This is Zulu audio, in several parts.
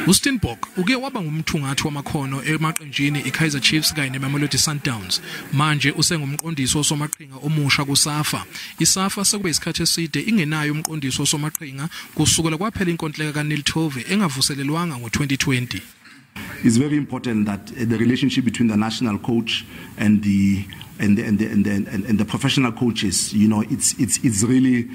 USteenbok uke waba ngumthungathi wamakhono emaqenjini iKaizer Chiefs kanye neMamelodi Sundowns. Manje usengumqondisi wosomaqhinga omusha kuSAFA. ISAFA sekube isikhathi eside ingenayo umqondisi wosomaqhinga kusukela kwaphela inkontileka kaNeil Tovey engavuselelwanga ngo-2020. It's very important that the relationship between the national coach and the professional coaches, it's really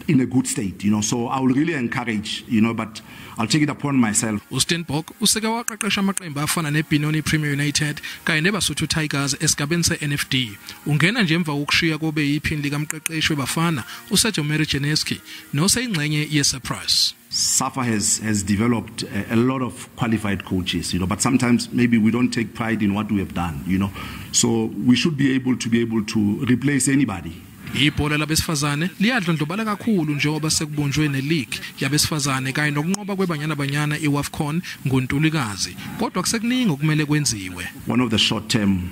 in a good state. So I will really encourage, but I'll take it upon myself. USteenbok useke waqeqesha amaqembu afana neBenoni Premier United kanye neBasotho Tigers esigabeni seNFD. Ungena nje emva kokushiya kobe yiphini likamqeqeshi weBafana uSergio Marjanoski noseyingxenye yeCyprus. SAFA has developed a lot of qualified coaches, but sometimes maybe we don't take pride in what we have done. So we should be able to replace anybody. Ibhola labesifazane liyadlondlobala kakhulu njengoba sekubunjwe neleague yabesifazane kanye nokunqoba kweBanyana Banyana iWAFCON ngoNtulikazi, kodwa kusekuningi okumele kwenziwe. One of the short term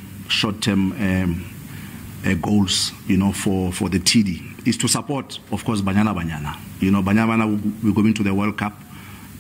goals for the TD is to support, of course, Banyana Banyana. Banyana Banyana, we're going to the World Cup.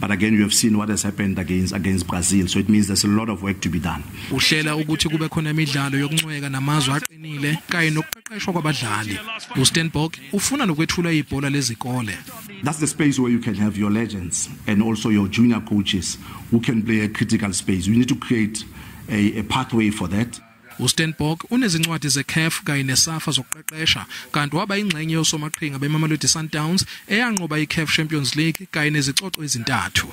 But again, you have seen what has happened against Brazil. So it means there's a lot of work to be done. Uhlela ukuthi kube khona imidlalo yokuncweka namazwe aqinile kanye nokuqeqeshwa kwabadlali. USteenbok ufuna nokwethula ibhola lezikole. That's the space where you can have your legends and also your junior coaches who can play a critical space. We need to create a pathway for that. USteenbok unezincwadi zeCAF kanye neSAFA zokuqeqesha, kanti waba ingxenye yosomaqhinga beMamelodi Sundowns eyanqoba iCAF Champions League kanye nezicoco ezintathu.